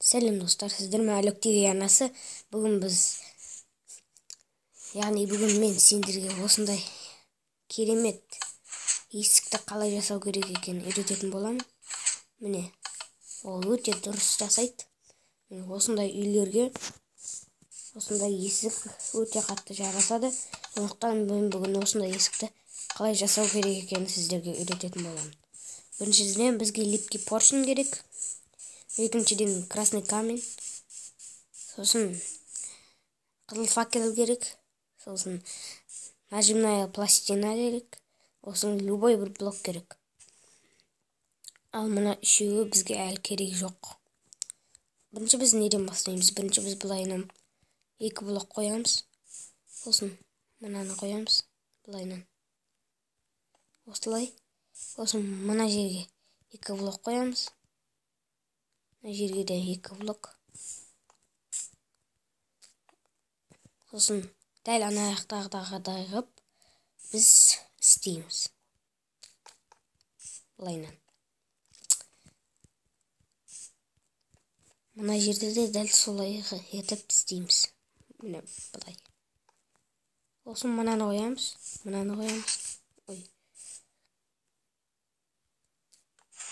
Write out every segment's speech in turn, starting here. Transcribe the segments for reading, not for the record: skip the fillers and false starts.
Сәлем достар, сіздер мен Әлік ТВ арнасы. Бүгін біз, яғни бүгін мен сендерге осындай керемет есікті қалай жасау керек екенін үйрететін боламын. Міне, ол өте дұрыс жасайды. Міне, осындай үйлерге осындай есік өте қатты жарасады. Сондықтан мен бүгін осындай есікті қалай жасау керек екенін сіздерге үйрететін боламын. Біріншіден бізге липкий поршень керек. Екіншіден красный камень, сосын қызыл факел керек, сосын нажимная пластина керек, сосын любой бір блок керек. Ал мына үшеуі бізге әлі керек жоқ. Бірінші біз неден бастаймыз? Бірінші біз былайынан екі блок қоямыз, сосын мынаны қоямыз былайынан. Осылай, сосын мына жерге екі блок қоямыз. Мына жерге де екі блок. Сосын дәл ана жақтағыдай қылып біз істейміз. Былайынан. Мына жерде де дәл солай етіп істейміз. Міне былай. Сосын мынаны қоямыз, мынаны қоямыз. Ой.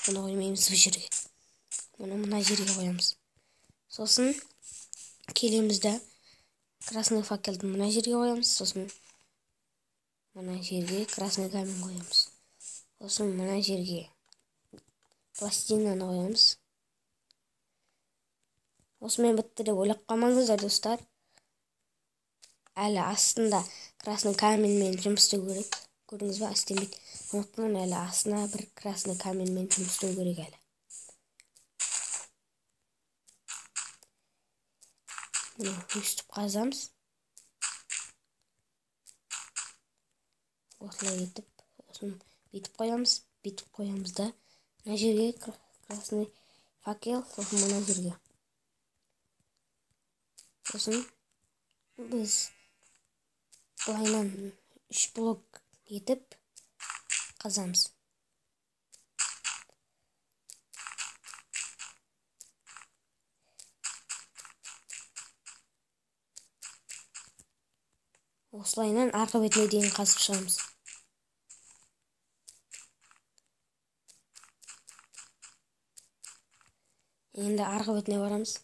Бұны қоймаймыз бұл жерге. Бұны мына жерге қоямыз. Сосын келеміз де красный факелді мына жерге қоямыз. Сосын мына жерге красный камень қоямыз. Сосын мына жерге пластинаны қоямыз. Осымен бітті деп ойлап қалмаңыздар достар. Әлі астында красный каменьмен жұмыс істеу керек. Көрдіңіз ба, істемейді. Сондықтан әлі астына бір красный каменьмен жұмыс істеу керек әлі. Міне, өстіп қазамыз. Осылай етіп, сосын бүйтіп қоямыз, бүйтіп қоямыз да мына жерге красный факел, сосын мына жерге. Сосын біз былайынан 3 блок етіп қазамыз. Осылайынан арғы бетіне дейін қазып шығамыз. Енді арғы бетіне барамыз.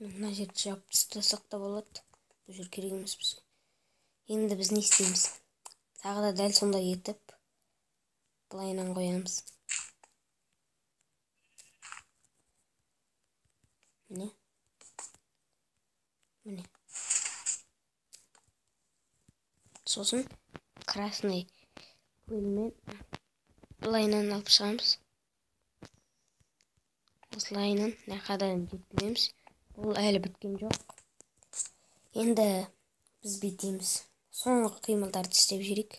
Мына жерді жауып тастасақ та болады. Бұл жер керек емес бізге. Енді біз не істейміз? Тағы да дәл сондай етіп былайынан қоямыз. Міне. Міне. Сосын красный бөлмен былайынан алып шығамыз. Осылайынан мына жеткіземіз. Бұл әлі біткен жоқ. Енді біз бүйтеміз. Соңғы қимылдарды істеп жіберейік.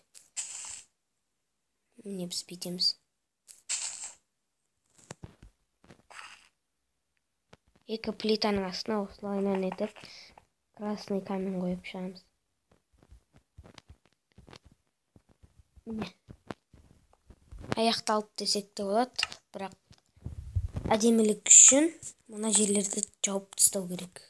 Міне біз бүйтеміз. Екі плитаның астына осылайынан етіп красный камень қойып шығамыз. Міне. Аяқталды десек те болады, бірақ әдемілік үшін мына жерлерді жауып тастау керек.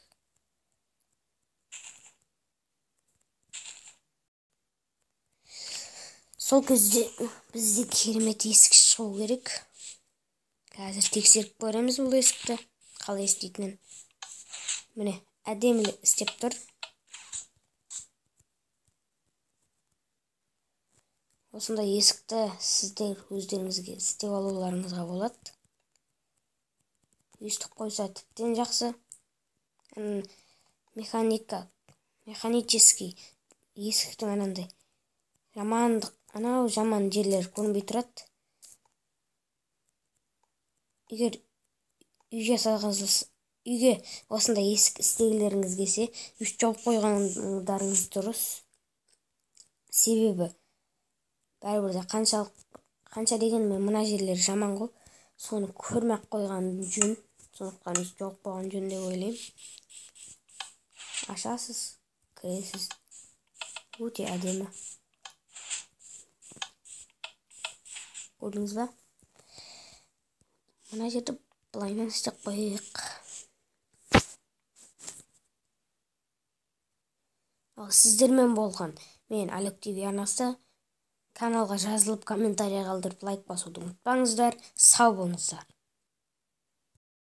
Сол кезде бізде керемет есік шығу керек. Қазір тексеріп көреміз бұл есікті қалай істейтінін. Міне, әдемі істеп тұр. Осындай есікті сіздер өздеріңізге істеп алуларыңызға болады. Өстіп қойса тіптен жақсы. Механический есіктің анандай жамандық, анау жаман жерлер көрінбей тұрады. Егер үй жасағыңыз, үйге осындай есік істегілеріңіз келсе, өстіп жауып қойғандарыңыз дұрыс. Себебі бәрібір де қанша дегенмен мына жерлер жаман ғой, соны көрмей ақ қойған жөн. Сондықтан өстіп жауып қойған жөн деп ойлаймын. Ашасыз, кіресіз. Өте әдемі. Көрдіңіз ба? Мына жерді былайынан істеп қояйық. Ал сіздермен болған мен Алек ТВ арнасы. Каналға жазылып, комментарий қалдырып, лайк басуды ұмытпаңыздар. Сау болыңыздар.